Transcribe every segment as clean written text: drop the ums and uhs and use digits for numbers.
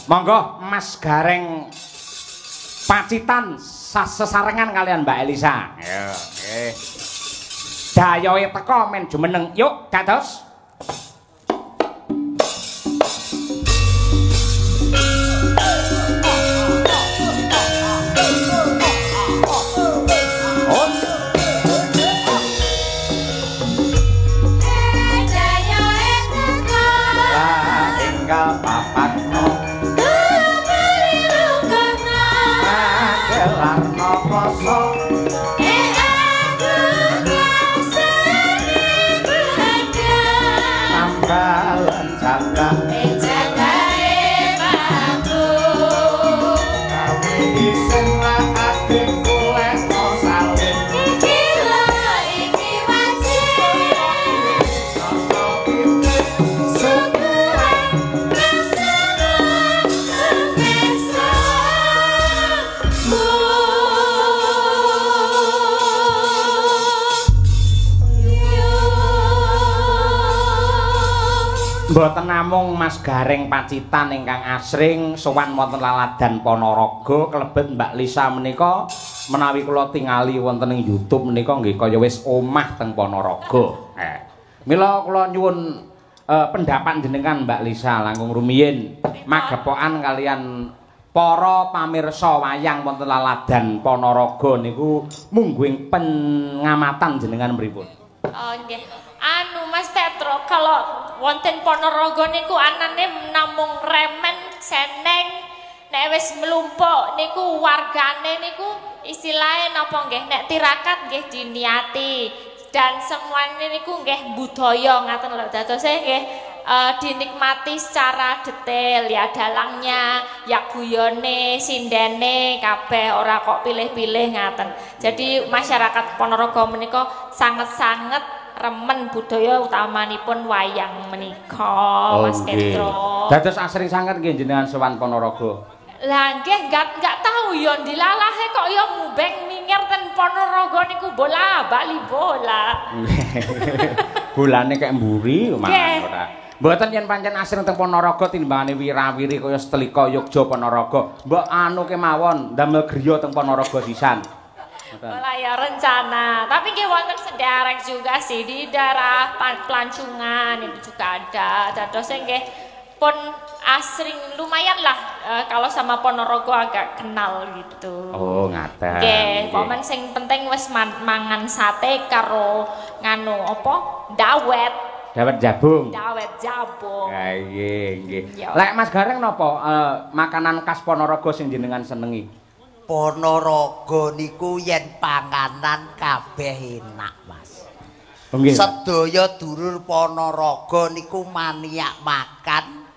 Monggo Mas Gareng Pacitan sesarengan kalian Mbak Elisa. Ayo, nggih. Dayohe teko men jumeneng. Yuk, dados. Mboten namung Mas Gareng Pacitan ingkang asring sowan wonten Laladan Ponorogo kelebet Mbak Lisa menika menawi kula tingali wonten ing YouTube menika nggih kaya wis omah teng Ponorogo. Mila kula nyuwun pendapat jenengan Mbak Lisa langkung rumiyin magepokan kalian para pamirsa wayang wonten Laladan Ponorogo niku mungguing pengamatan jenengan pripun? Oh nggih. Anu Mas Petro, kalau wonten Ponorogo niku anane namung remen seneng, nek wis mlumpuk niku wargane niku istilahnya napa nggih, nek tirakat nggih diniati dan semuanya niku nggih budaya ngaten lho, dadose nggih dinikmati secara detail ya, dalangnya, ya guyone, sindene kabeh ora kok pilih-pilih ngaten. Jadi masyarakat Ponorogo menika sanget-sanget remen budaya utamanipun wayang menika. Mas Petro. Dados asring sanget nggih jenengan sowan Ponorogo. Lah nggih enggak tahu ya dilalahe kok ya mubeng minggir ten Ponorogo niku bola bali bola. Bolane kek mburi mangan ora. Mboten yen pancen asring teng Ponorogo timbangane wirawiri kaya Setlika Yogya Ponorogo. Mbok anu kemawon ndamel griya teng Ponorogo sisan. Malah ya rencana, tapi nggih wonten sederek juga sih di daerah Plancungan itu juga ada. Dadosnya nggih pun asring lumayan lah kalau sama Ponorogo agak kenal gitu. Oh, ngaten. Nggih, pomen sing penting wis mangan sate karo nganu apa? Dawet. Dawet jabung. Dawet jabung. Ha nggih, nggih. Lek Mas Gareng napa makanan khas Ponorogo sing jenengan senengi? Ponorogo niku yen panganan kabeh enak, Mas. Oh, nggih. Sedaya dulur Ponorogo niku maniak makan,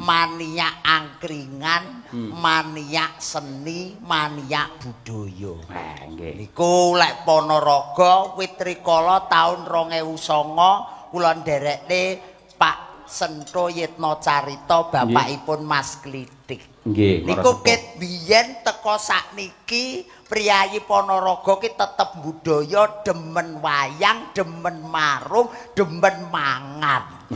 maniak angkringan, maniak seni, maniak budaya. Nggih. Niku lek Ponorogo wit rikala taun 2009 kula nderekne Pak Sento Yitno Carita bapakipun Mas Klitik. Nggih. Niku ket biyen teko sakniki priyayi Ponorogo ki tetep budaya demen wayang, demen marung, demen mangan.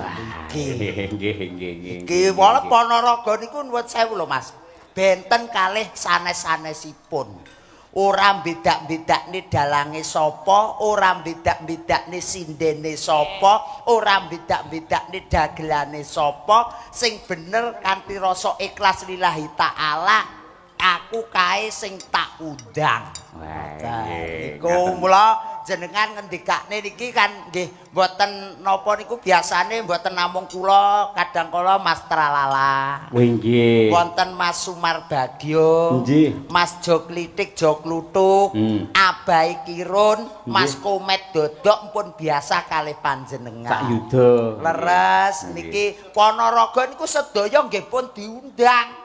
Nggih, nggih, nggih, nggih. Iki wala Ponorogo niku nuwun sewu lho Mas. Benten kalih sanes-sanesipun. Ora bedak-bedakne dalange sapa, ora bedak-bedakne sindene sapa, ora bedak-bedakne dagelane sapa, sing bener kanthi rasa ikhlas lillahi taala, aku kae sing tak undang. Niku mula jenengan ngendikane niki kan nggih mboten napa niku biasane mboten namung kula, kadang kala Mas Tralala. Nggih. Wonten Mas Sumarbagyo, nggih. Mas Jo Klitik Jo Kluthuk, Abai Kirun, Mas Komet Dodok pun biasa kalih panjenengan. Sak yuda. Leres niki Ponorogo niku sedaya nggih pun diundang.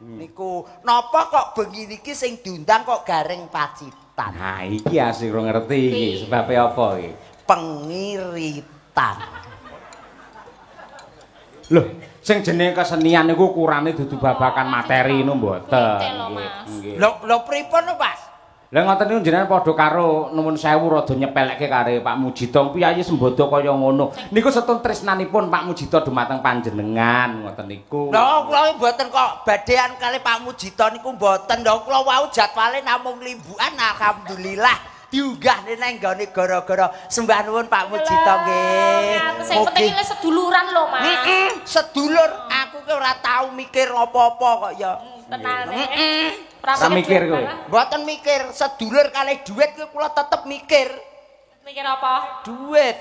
Niku napa kok bengi niki sing diundang kok Gareng Pacitan? Nah iki asih ora ngerti iki sebabe apa iki? Pengiritan. Loh, sing jenenge kesenian niku ukurane dudu babakan materi ngono mboten. Nggih. Lho, lho pripun lho, Mas? Lah ngoten niku jenengan padha karo nuwun sewu rada nyepelekke karo Pak Mujito. Piyayi sembodo kaya ngono. Niku setun tresnanipun Pak Mujito dumateng panjenengan ngoten niku. Lho kula mboten kok badhean kali Pak Mujito niku mboten. Lho kula wau jadwale namung limbukan alhamdulillah. Diunggah nang nggone gara-gara sembah nuwun Pak Mujito nggih. Sing penting iki seduluran lho, Mas. Heeh, sedulur. Aku ki ora tau mikir apa-apa kok ya. Tenane. Ora mikir kowe. Mboten mikir, sedulur kalih dhuwit kuwi kula tetep mikir. Mikir apa? Duit.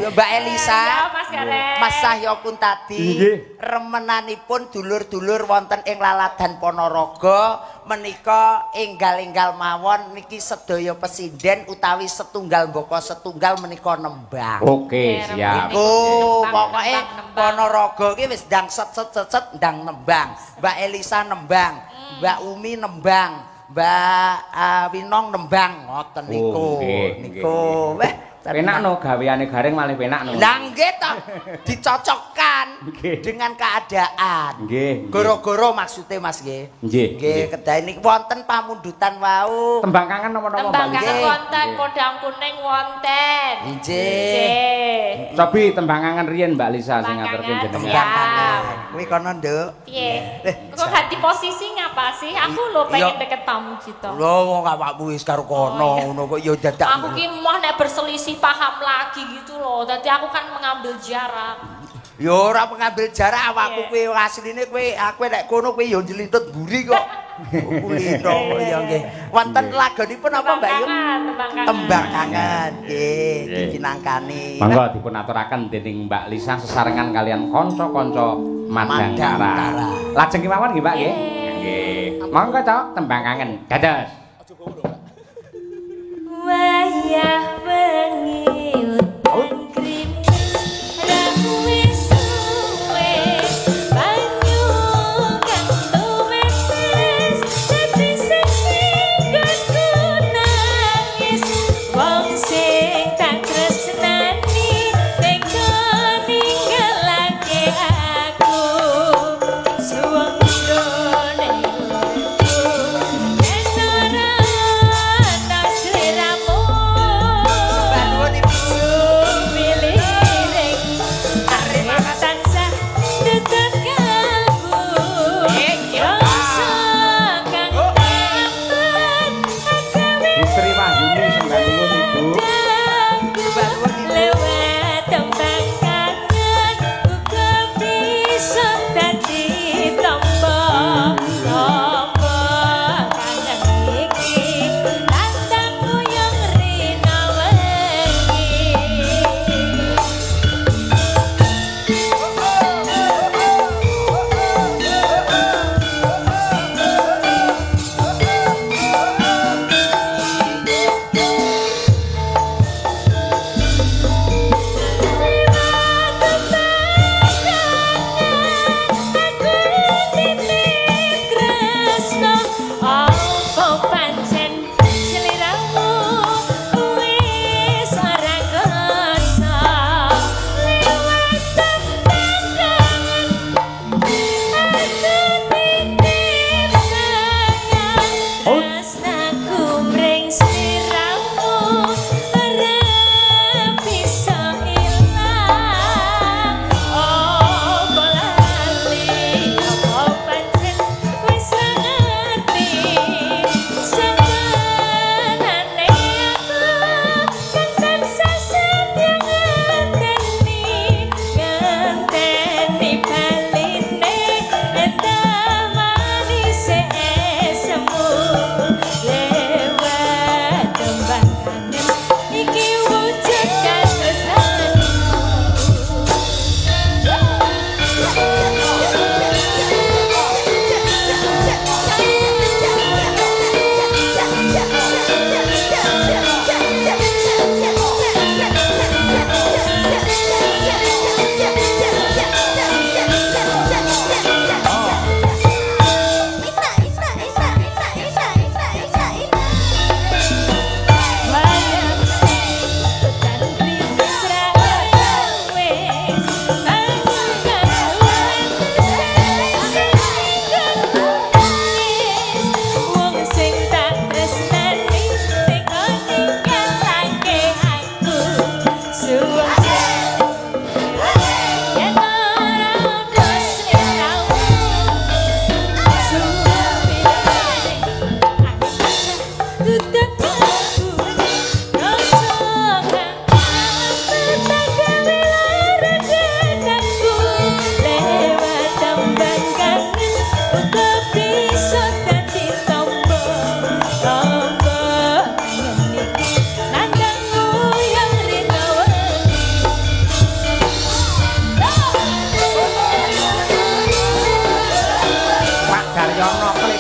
Ya Mbak Elisa, ya, Mas Gareng. Mas Cahyo Kuntadi, remenanipun dulur-dulur wonten ing Laladan Ponorogo menika enggal-enggal mawon niki sedaya pesinden utawi setunggal mbaka setunggal menika nembang. Oke, siap. Niku pokoke Ponorogo iki wis ndang set set set set ndang nembang. Mbak Elisa nembang, Mbak Umi nembang. Mbak Winong nembang ngoten niku. Niku weh penak no gaweane Gareng malih penak no. Lah nggih to, dicocokkan dengan keadaan. Nggih. Goro-goro maksude Mas nggih. Nggih. Nggih, kedah niki wonten pamundutan wau. Tembang kangen napa-napa Mbak? Tembang kangen wonten, podang kuning wonten. Nggih. Cobi tembang kangen riyen Mbak Lisa sing ngaturke jenengan. Tembang kangen. Kuwi kono, Nduk. Piye? Kok ganti posisi ngapa sih? Aku lho pengen deket Pak Mujito. Lho wong awakmu wis karo kono ngono kok ya dadak. Aku ki moh nek berselisih paham lagi gitu loh. Dadi aku kan mengambil jarak. Ya ora mengambil jarak awakku kuwi asline kuwi aku nek kono kuwi ya njlintut mburi kok. Kulino ya nggih. Wonten lagonipun apa Mbak Yu? Tembang kangen. Nggih, dikinangkani. Monggo dipun aturaken dening Mbak Lisa sesarengan kalian kanca-kanca Madangkara. Lajeng kemawon nggih Pak nggih. Nggih. Monggo to tembang kangen. Dados. Wayah wengi udan grimis rawe suwe banyu kang lumetes dadi seksi nggonku nangis wong sing tak tresnani tega ninggalake aku suwung jroning uripku yen ora ana sliramu. Sembah nuwun Ibu.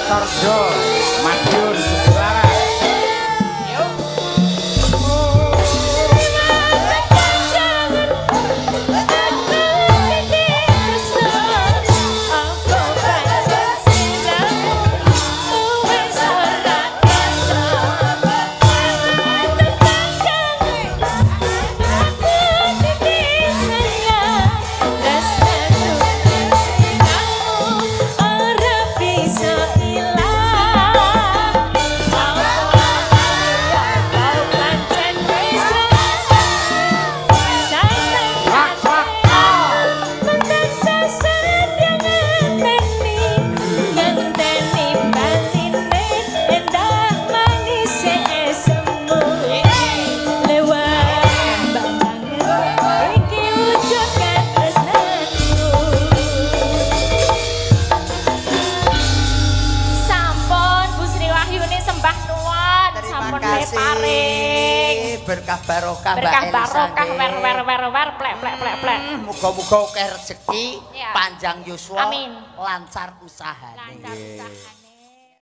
Kartorejo, Madiun, Sugilaras. Berkah barokah, berkah barokah, wer wer wer wer plek plek plek plek. Muga-muga akeh rezeki, panjang yuswa, lancar usahane. Lancar usahane.